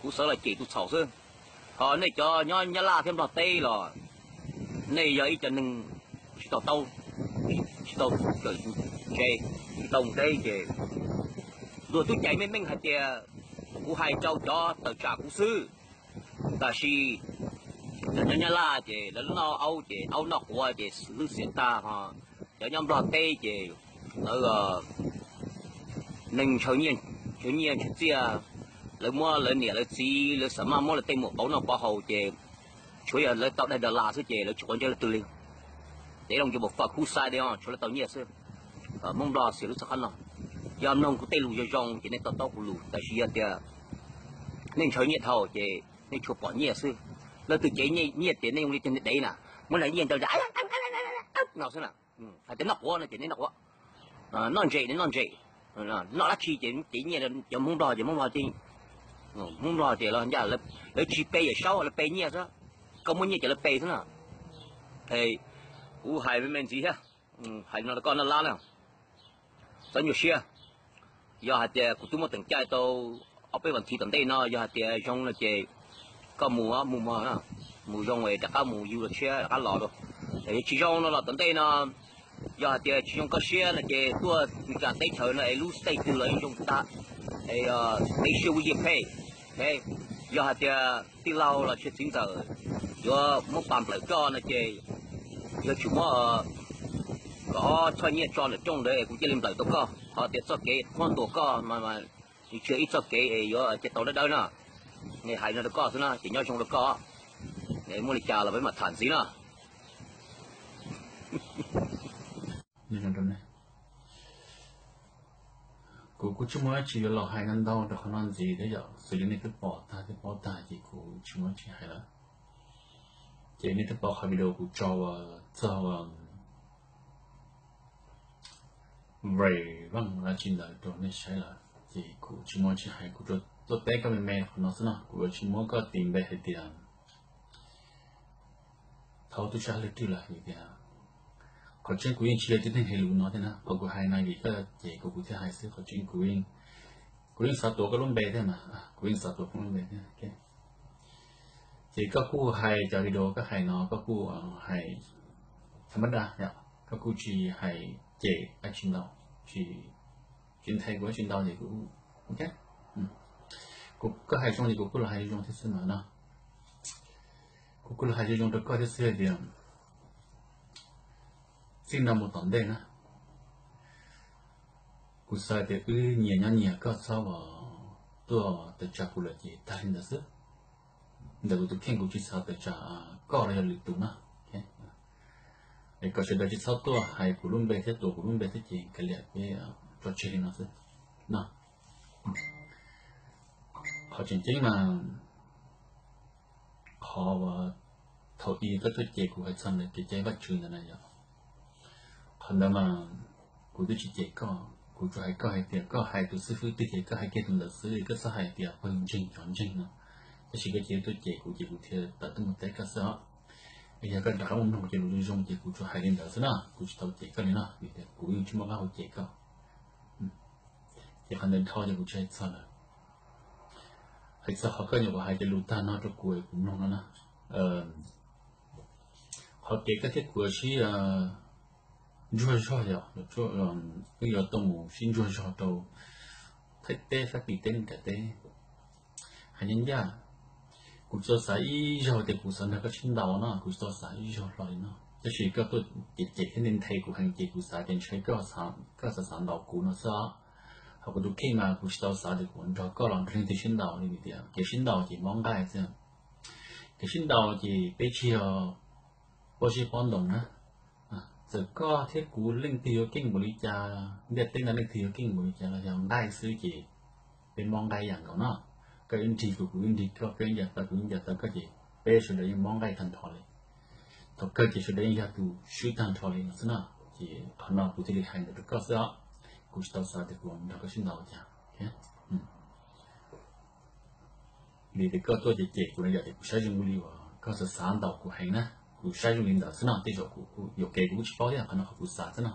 Kuv xav los cem tus txhaum xwb. Ho nej cov nyob Nyab Laj thiab Nplog teb los nej yog ib cov neeg tsis tau taub, tsis tau tse, tsis tau mus teb ces luag twb cais meej meej hais tias kuv hais rau cov tawm tsam kuv xwb. Tab sis cov nyob Nyab Laj ces lawv lub noj aub ces aub noj quav ces lwj xiam tag ho cov nyob Nplog teb ces lawv neeg ntshaw nyiaj ntshaw txiaj, lawv muab lawv niam lawv txiv lawv xav maj muab lawv tej muam pauv noj pauv haus ces tshuav yog lawv tau daig dollar xwb ces lawv tsis quav ntsej leej twg li. They don't give a fuck who side they on, tshuav lawv tau nyiaj xwb. Hmoob Nplog xiam lub txoj qab no, yog mloog kuv tej lus zoo zoo ces nej to taub kuv lus, tab sis yog tias nej ntshaw nyiaj dhau ces nej tsuas pom nyiaj xwb. Leej twg cev nyiaj ces nej zoo li cov dev na, muab nyiaj ntawd no xwb na. Hais tias noj quav no ces nej noj quav, noj ntses nej noj ntses, noj dab tsi ces cev nyiaj, cov Hmoob Nplog ces Hmoob Nplog ces, Hmoob Nplog ces los ncaj lawv tsis pe Yawm Saub, lawv pe nyiaj xwb. Koj muaj nyiaj ces lawv pe xwb na. Kuv hais me me ntxiv thiab, hais no rau koj noj lab na, txhob nyuaj siab. Yog hais tias kuv twb muab teem caij tau ob peb vas thiv tom ntej no, yog hais tias zoo no ces koj mus mus mog, mus zoo es rov qab mus yug los tshiab rov qab los lauj. Yog tsis zoo no los tom ntej no, yog hais tias tsis zoo koj siab no ces tuaj Meskas teb chaws no es lub state twg los yeej zoo tag. Es make sure we get paid. Yog hais tias tij laug los sis txiv ntxawm yuav muab pam nplawm koj no ces yuav tsum muab kaum ob choj nyiaj tso ntawm rooj ntawd es kuv cia li nplawm tau koj. Qhov tias txoj kev qhuab ntuas koj mas nws tsis yog ib txoj kev es yuav cia tau dawb dawb na. Hais no rau koj xwb na ces nyob zoo rau koj. Muaj li cas los peb mam tham ntxiv na. Kuv kuj tsis muaj dab tsi yuav los hais ntau ntau rau qhov no ntxiv thiab yom, xws li nej twb pom tag twb paub tag ces kuv tsis muaj dab tsi hais lawm. Ces nej twb pom qhov video kuv tso txog Ray Vaj dab tsi ntawd rau nej saib lawm, ces kuv tsis muaj dab tsi hais, kuv tuaj teb koj me me qhov no xwb no, kuv yuav tsis muab koj tis npe hais tias thaum twb tsis hais leej twg lawm vim tias qhov tseeb kuv yeej tsis yog tib neeg hais lus no thiab na, qhov kuv hais no vim koj cem kuv kuv thiaj hais xwb, qhov tseeb kuv yeej xav tuav koj lub npe thiab mas, kuv yeej xav tuav koj lub npe thiab. Ces koj kuj hais cov video koj hais no koj kuj hais tham ma da yom, koj kuj tsis hais cem dab tsi ntau, tsis, tsis nthe kuv dab tsi ntau ces kuv, ok, koj hais zoo ces kuv kuj los hais zoo thiab xwb mas no. Kuv kuj los hais zoo zoo rau koj thiab xwb hais tias txij no mus tom ntej na, kuv xav tias wb nyias nyob nyias, koj txhob tuaj tawm tsam kuv lawm ces tag li ntawd xwb. Ntawm kuv tus kheej kuv tsis xav tawm tsam koj los yog lwm tus na. Es kom sawv daws tsis txhob tuaj hais kuv lub npe thiab tuav kuv lub npe thiab ces kav liam peb tso tseg li no xwb no. Qhov tseem ceeb mas qhov uas thaum ub koj tuaj cem kuv hais txog ntawm kev cai Vajtswv ntawd na yom, qhov ntawd mas kuv twb tsis cem koj, kuv tsuas hais koj hais tias koj hais tus xib fwb twg ces koj hais kiag tus ntawd xwb, koj txhob hais tias pawg ntseeg cov ntseeg no. Tab sis koj cia li tuaj cem kuv ces kuv thiaj tawm tuaj mus teb koj xwb os. Yog koj rov qab mus mloog kuv cov lus zoo zoo ces kuv tsuas hais li ntawd xwb na, kuv tsis tau cem koj li no vim tias kuv yeej tsis muaj qab hau cem koj. Ces qhov ntawd dhau ces kuv tsis hais txog lawm. Hais txog qhov koj nyuam qhuav hais cov lus tag no rau kuv es kuv mloog no na. Qhov kev koj thiab kuv sib ntsuag zog yom, wb yuav tau mus sib ntsuag zog rau Thaib teb, Fab Kis teb, Meskas teb. Hais ncaj ncaj, kuv tsis tau xav ib zaug tias kuv xav nrog koj sib ntaus no, kuv tsis tau xav ib zaug hlo li no. Tab sis koj tuaj cem cem thiab nthe nthe kuv heev ces kuv xav tias ntshe koj xav xav ntaus kuv no xwb os. Ho kuv tus kheej mas kuv tsis tau xav tias kuv nrog koj los nrog leej twg sib ntaus li vim tias kev sib ntaus ces mob nqaij xwb. Kev sib ntaus ces peb tsis yog pob zeb pob ntoos na. Txawm koj thiab kuv leej twg yuav keej npaum li cas, ntiaj teb no leej twg yuav keej npaum li cas los yog nqaij xwb ces peb mob nqaij ib yam nkaus no. Koj wb nrig kuv, kuv wb nrig koj, koj wb ncaws taw, kuv wb ncaws taw koj ces peb sawv daws yeej mob nqaij tag nrho li. Thaum kawg ces sawv daws yeej yog tus swb tag nrho li no xwb na. Ces qhov no kuv thiaj li hais ntawd rau koj xwb os. Kuv tsis tau xav tias kuv nrog koj sib ntaus cas. Vim tias koj tuaj cem cem kuv no yom, ces kuv saib zoo li uas koj xav xav ntaus kuv heev na. Kuv saib zoo li ntawd xwb no, tej zaum kuv yuam kev kuv kuj tsis paub thiab, qhov no qhov kuv xav xwb no.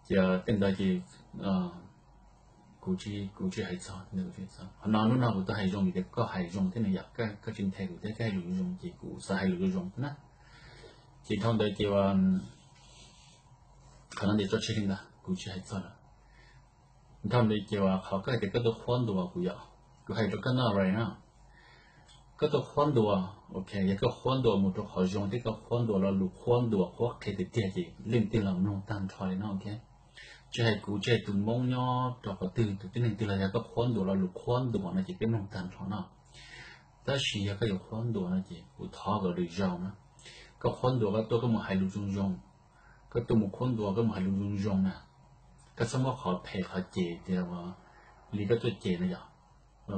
Ces tej ntawd ces Kuv tsis, kuv tsis hais txog, qhov no hnub no kuv tuaj hais zoo vim tias koj hais zoo thiab no yom, koj tsis nthe kuv thiab koj hais lus zoo ces kuv xav hais lus zoo zoo thiab na. Ces dhau ntawd ces ua, qhov no ces tso tseg li ntawd kuv tsis hais txog lawm. Dhau ntawd ces ua qhov koj hais tias koj tuaj qhuab ntuas kuv yom, kuv hais rau koj no right now, koj tuaj qhuab ntuas, ok, yog koj qhuab ntuas mus rau qhov zoo thiab koj qhuab ntuas lo lus qhuab ntuas qhuab qhia tiag tiag ces leej twg los mloog tag nrho li no, ok. Tsis hais kuv tsis hais tus Hmoob nyob rau qhov twg tus tib neeg twg los yog koj qhuab ntuas lo lus qhuab ntuas no ces peb mloog tag nrho no. Tab sis yog koj yuav qhuab ntuas no ces kuv thov kom lwm zaus na, koj qhuab ntuas koj tuaj koj mus hais lus zoo zoo, koj tuaj mus qhuab ntuas koj mus hais lus zoo zoo na, koj txhob muab qhov phem qhov cem tias li koj tuaj cem no yom.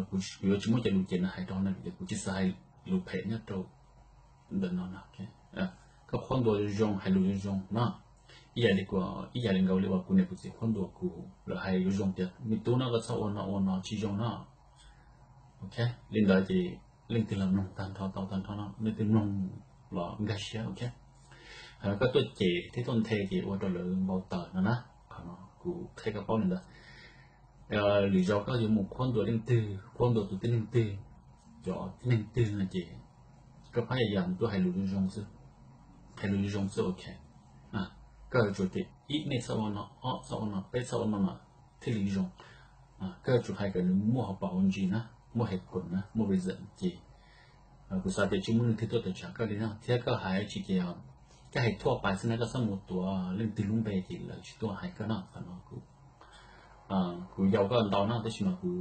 Kuv yuav tsis muab cov lus cem no hais rau no vim tias kuv tsis xav hais lus phem nyob rau ntawm no no. Koj qhuab ntuas zoo zoo hais lus zoo zoo no, ib yam li, ib yam li nkaus li uas kuv niam kuv txiv qhuab ntuas kuv, lawv hais zoo zoo tias me tub no koj txhob ua no ua no tsis zoo no. Ok, li ntawd ces leej twg los mloog tag nrho tau tag nrho no, leej twg mloog los nkag siab, ok. Koj tuaj cem thiab tuaj nthe ces ua rau lawv npau taws no na. Qhov no kuv qhia koj paub li ntawd. Lwm zaus koj yuav mus qhuab ntuas leej twg, qhuab ntuas tus tib neeg twg, cov tib neeg twg no ces koj pab yam yam mus tuaj hais lus zoo zoo xwb, hais lus zoo zoo xwb, ok. Koj yuav tsum tias ib nej txhob ua no, ob txhob ua no, peb txhob ua no mas thiaj li zoo. Koj yuav tsum hais kom nws muaj hauv paus hauv ntsis na, muaj hev koom na, muaj reason ces kuv xav tias tsis muaj leej twg tuaj tawm tsam koj li no thiab koj hais tsis ces koj hais thuaj pais xwb na, koj txhob mus tuav leej twg lub npe ces lawv tsis tuaj hais koj no. Qhov no kuv yau koj ntau no tab sis mas kuv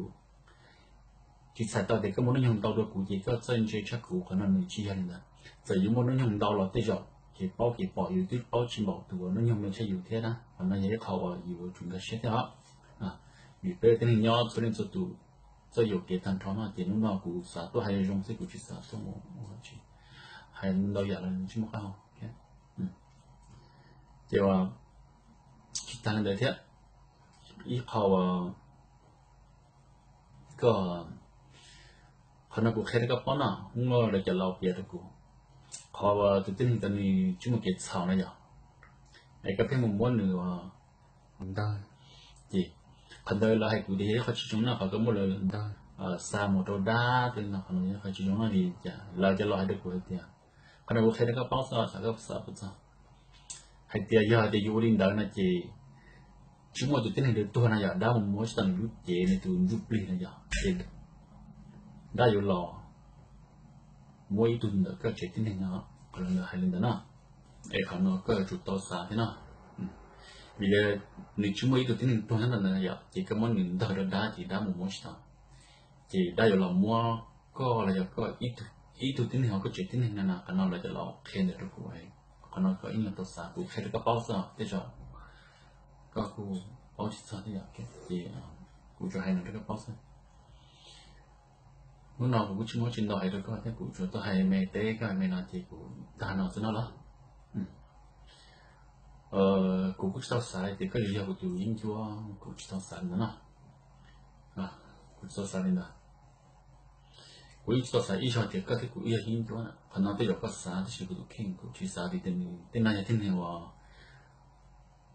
tsis txhais tau tias koj muaj hnub nyoog ntau dua kuv ces koj txawj ntse tshaj kuv, qhov no nws tsis yog li ntawd. Txawm yus muaj hnub nyoog ntau los tej zaum ces paub kev pom yus twb paub tsis npaum tus uas hnub nyoog me tshaj yus thiab na. Qhov no yog ib qho uas yus yuav tsum nkag siab thiab os. Vim peb tib neeg nyob txhua leej txhua tus txawj yuam kev tag nrho no ces hnub no kuv xav tuaj hais zoo xwb, kuv tsis xav tuaj mus ua tsis, hais ntau yam los tsis muaj qab hau. Ces tsis tag li ntawd thiab, ib qho uas koj, qhov no kuv qhia rau koj paub no, hnub no lawv cov laus piav rau kuv, qhov uas tus tib neeg ntawd nws tsis muaj kev txhaum no yog, es koj pheej mus muab nws ntawd, ces qhov ntawd lawv hais kuv tias yog ib qho tsis zoo no, qhov koj muab lawv ntawd xa mus rau dab tej no, qhov no yog ib qho tsis zoo no li cas. Lawv cov laus hais rau kuv hais tias, qhov no kuv qhia rau koj paub xwb, xav koj xav paub txog, hais tias yog hais tias yus ua li ntawd no ces tsis muaj tus tib neeg twg tuag no yog dab mus muab tsis tau nws lub cev, nws tus ntsuj plig no yog, ces dab yuav los muab ib tug ntawm koj tsev tib neeg no, qhov no hais li ntawd no. Es qhov no koj yuav tsum tau xav thiab no, vim nws tsis muaj ib tug tib neeg tuag nyob ntawm ntawd yom, ces koj muab nws ntawg rau dab ces dab mus muab tsis tau, ces dab yuav los muab koj los yog koj ib tug tib neeg hauv koj tsev tib neeg no na. Qhov no lawv cov laus qhia ntawd rau kuv, qhov no koj ib nyuag tau xav, kuv qhia rau koj paub xwb, tej zaum koj kuj paub tsis txog thiab yom, ces kuv tsuas hais no rau koj paub xwb. Hnub no kuv kuj tsis muaj tsis ntau hais rau koj thiab, kuv tsuas tuaj hais me teb koj me no ces kuv tag no xwb no los. Kuv kuj tsis tau xav tias koj yuav yog kuv tus yeeb ncuab, kuv tsis tau xav li ntawd no. Kuv tsis tau xav li ntawd. Kuv yeej tsis tau xav ib zaug tias koj thiab kuv wb yog yeeb ncuab, qhov no tej zaum koj xav tab sis kuv tus kheej kuv tsis xav vim tias nws tej no yog tib neeg uas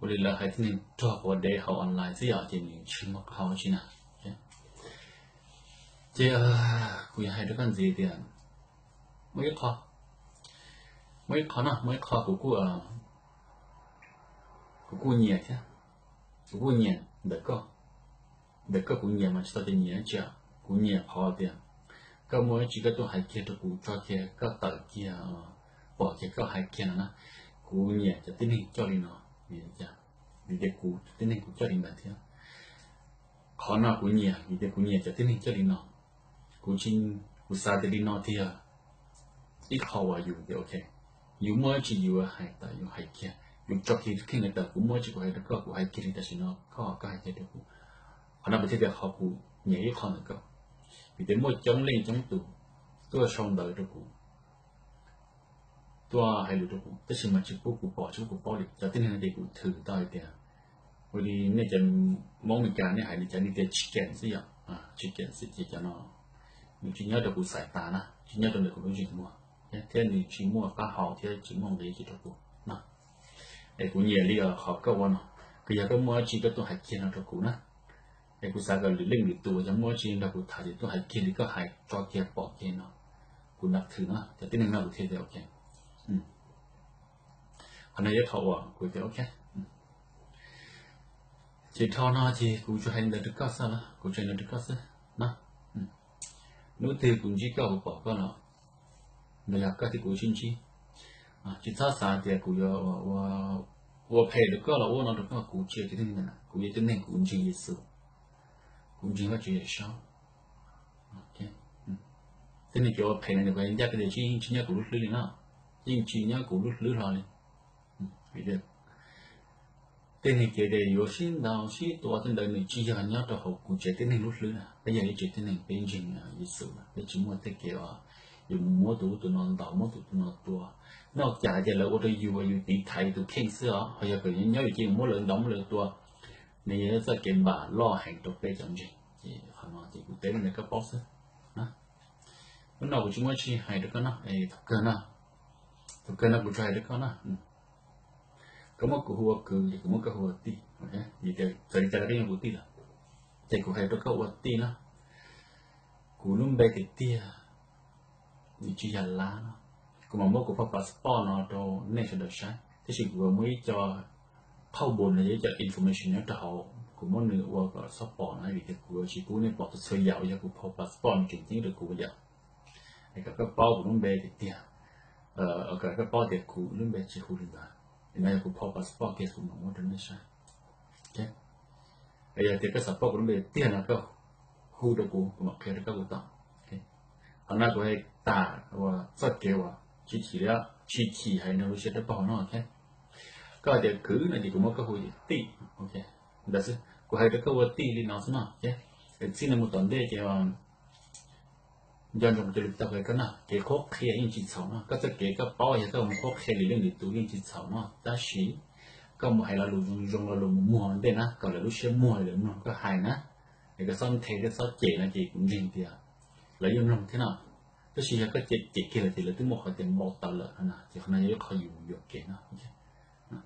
ua li lawv hais tib neeg rog quav dev hauv online xwb yom, ces nws tsis muaj qhov tsi na. Ces kuv yuav hais rau koj ntxiv tias muaj ib qho, muaj ib qho no, muaj ib qho kuv kuj, kuv kuj nyiam thiab, kuv kuj nyiam ntawm koj, ntawm koj kuv nyiam mas tsis tau tias nyiam tsi, kuv nyiam qhov tias koj muaj ib tsi koj tuaj hais kiag rau kuv, tso kiag koj tawm kiag, pom kiag koj hais kiag no na. Kuv nyiam cov tib neeg coj li no, vim tias kuv tib neeg kuv coj li ntawd thiab. Qhov no kuv nyiam vim tias kuv nyiam cov tib neeg coj li no. Kuv, kuv xav tias li no tiag, ib qho uas yus tias ok, yus muaj ib tsi yus hais tawm yus hais kiag, yus tso kiag kheej li tawm, kuv muaj ib tsi kuv hais rau koj kuv hais kiag li tam sim no koj koj hais kiag rau kuv. Qhov no kuv thiaj tias qhov kuv nyiam ib qho ntawm koj, vim tias muaj coob leej coob tus tuaj sau ntawv rau kuv, tuaj hais lus rau kuv tab sis mas tsis pub kuv pom tsis pub kuv paub li. Cov tib neeg no ces kuv thwm tau hais tias ua li nej cov Hmoob Meskas nej hais li cas nej tias chicken xwb yom, chicken xwb ces cov no nws tsis nyob rau kuv xaim tas na, tsis nyob rau ntawm kuv lub zeem muag, thiab nws tsis muaj qab hau thiab tsis muaj nqi tsi rau kuv no. Es kuv nyiam li qhov koj ua no, koj yog koj muaj dab tsi koj tuaj hais kiag no rau kuv na. Es kuv xav kom lwm leej lwm tus uas yog muaj dab tsi nrog kuv tham ces tuaj hais kiag li koj hais tso kiag pom kiag no. Kuv nab thwm no cov tib neeg no kuv thiaj tias ok, qhov no yog qhov uas kuv tias ok. Ces dhau no ces kuv tsuas hais li ntawd rau koj xwb los kuv tsuas hais li ntawd rau koj xwb na. Hnub twg kuv ntsib koj kuv pom koj los, los yog koj thiab kuv sib ntsib, tsis txhob xav tias kuv yuav ua phem rau koj los ua no rau koj, kuv tsis yog cov tib neeg ntawd, kuv yog tib neeg kuv ntseeg Yexus, kuv ntseeg Vajtswv Yawm Saub. Tej neeg kev ua phem no nws ncaj qab tias tsis, yeej tsis nyob kuv lub hlwb li no, yeej tsis nyob kuv lub hlwb hlo li. Tej neeg kev tias yuav sib ntaus sib tua tej ntawd nws tsis yog nyob rau hauv kuv tsev tib neeg lub hlwb na. Peb yog ib tsev tib neeg, peb ntseeg Yexus, peb tsis muaj tej kev uas yus mus muab tus ub tus no ntaus muab tus ub tus no tua. Noj cas hais tias lawv ua rau yus, yus tiv thaiv yus tus kheej xwb os, ho yog kom nyob yus ces yus muab lawv ntaus muab lawv tua, nws yog txoj kev npam loj heev rau peb cov ntseeg. Ces qhov no ces kuv teb li ntawd koj paub xwb. Hnub no kuv tsis muaj dab tsi hais rau koj no, thaum kawg no, thaum kawg no kuv tsuas hais rau koj no, koj muab kuv hu ua kwv ces kuv muab koj hu ua tij. Txawm li cas los koj yog kuv tij lawm, ces kuv hais rau koj ua tij no, kuv lub npe tiag tiag nws tsis yog Lab no. Kuv mam muab kuv phau passport no rau nej sawv daws saib, tab sis kuv muaj ib co phau npus no yog ib co information nyob rau hauv, kuv muab nws ua kom xob pom no vim tias kuv tsis pub nej pom txhua yam uas yog kuv phau passport nws tseem ceeb rau kuv yam. Es kom koj paub kuv lub npe tiag tiag, kom koj paub tias kuv lub npe tsis hu li ntawd. No yog kuv phau passport kiag kuv mam muab rau nej saib. Yog tias koj xav paub kuv lub npe tiag no koj hu rau kuv, kuv mam qhia rau koj kuv tau. Qhov no kuv hais tas uas txoj kev uas tsis chim li, tsis chim hais nrog lub siab dawb paug no. Koj hais tias kwv no ces kuv muab koj hu tias tij. Ntawd xwb, kuv hais rau koj ua tij li no xwb no. Txij no mus tom ntej ces nco ntsoov kuv cov lus tau hais koj no, kev qhuab qhia yeej tsis txhaum no, koj txoj kev koj paub yog koj mus qhuab qhia lwm leej lwm tus yeej tsis txhaum no, tab sis koj mus hais lo lus zoo zoo, lo lus mus muag ua ntej na, kom lawv lub siab muag lawv mloog koj hais na. Es koj txhob nthe thiab txhob cem no ces kuv ntseeg tias lawv yeej mloog thiab no. Tab sis yog koj cem cem kiag lawm ces lawv twb muaj qhov tias npau taws lawm no, ces qhov no yog ib qhov yus yuam kev no.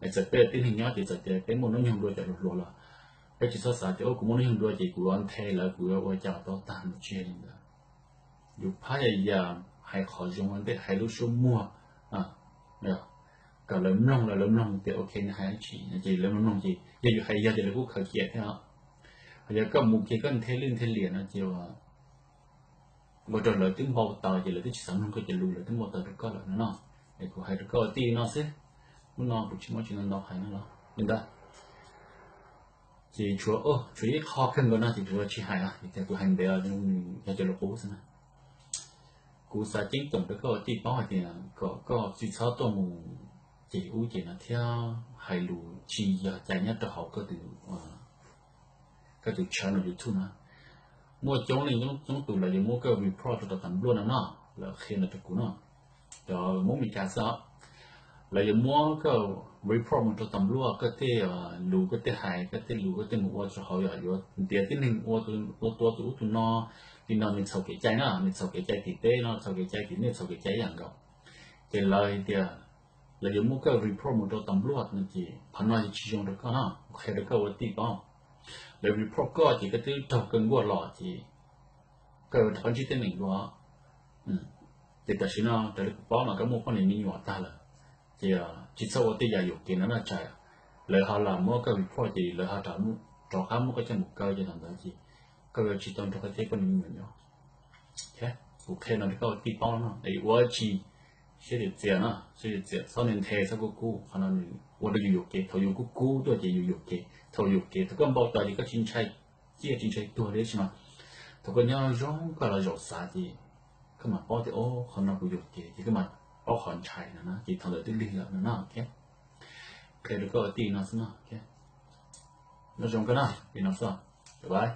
Es txawm peb tib neeg nyob ces txawm tias peb muaj hnub nyoog dua cov hluas hluas los peb tsis txhob xav tias o kuv muaj hnub nyoog dua ces kuv yuav nthe lawv, kuv yuav ua cas tau tag, nws tsis yog li ntawd. Yus phab yam yam hais qhov zoo ua ntej, hais lub suab muag, kom lawv mloog, lawv lawv mloog tias ok nws hais dab tsi no ces lawv mloog mloog ces yog yus hais yog ces lawv kuj khaws cia thiab. Ho yog koj mus kiag koj nthe lwj nthe liam no ces ua rau lawv twb npau taws ces lawv twb tsis xav mloog koj cov lus, lawv twb npau taws rau koj lawm no no. Es kuv hais rau koj ua tij no xwb, hnub no kuv tsis muaj tsis ntau ntau hais no los li ntawd. Ces tshuav, tshuav ib qho kawg nkaus no ces kuv tsis hais os, vim tias kuv hais ntev los nws yog cov lus qub xwb na. Kuv xav ceeb toom rau koj ua tij paub hais tias kom koj tsis txhob tuaj mus ces ub ces no thiab hais lus tsis yog cai nyob rau hauv koj tus channel YouTube no. Muaj coob leej coob tus lawv yuav muab koj report rau tom npluaj no no, lawv qhia ntawd rau kuv no. Cov Hmoob Meskas xwb os, lawv yuav muab koj report mus rau tom npluaj, koj tej lus koj tej hais, koj tej lus koj tej mus ua rau hauv yog yuav ntiav tib neeg ua tua tus ub tus no li no, nws txhaum kev cai na, nws txhaum kev cai tim teb no, txhaum kev cai tim nej, txhaum kev cai ib yam nkaus. Ces lawv hais tias lawv yuav muab koj report mus rau tom npluaj no ces qhov no yog tsis zoo rau koj no, kuv qhia rau koj ua tij paub. Lawv report koj ces koj twb raug koj nkuaj los ces koj yuav rov qab ntsib teeb meem dua. Ces tam sim no raws li kuv paub mas koj muaj poj niam me nyuam tag lawm, ces tsis txhob ua tej yam yuam kev no na tsam lawv ho los muab koj report ces lawv ho rov qab muab koj coj mus kaw ces thaum ntawd ces koj yuav tsis tau nrog koj tej poj niam me nyuam nyob. Kuv qhia no rau koj ua tij paub no, es ua tsis, siab txias txias no, siab txias txias, txhob nthe txhob kub kub, qhov no nws ua rau yus yuam kev, thaum yus kub kub tuaj ces yus yuam kev, thaum yuam kev thaum koj npau taws ces koj tsis ntshai ciaj tsis ntshai tuag li tab sis mas thaum koj nyob zoo koj los zaum xav ces koj mam paub tias o qhov no kuv yuam kev ces koj mam paub qhov ntshai no na, ces thaum ntawd twb lig lawm no na. Qhia rau koj ua tij no xwb no. Nyob zoo koj na, li no xwb, bye bye.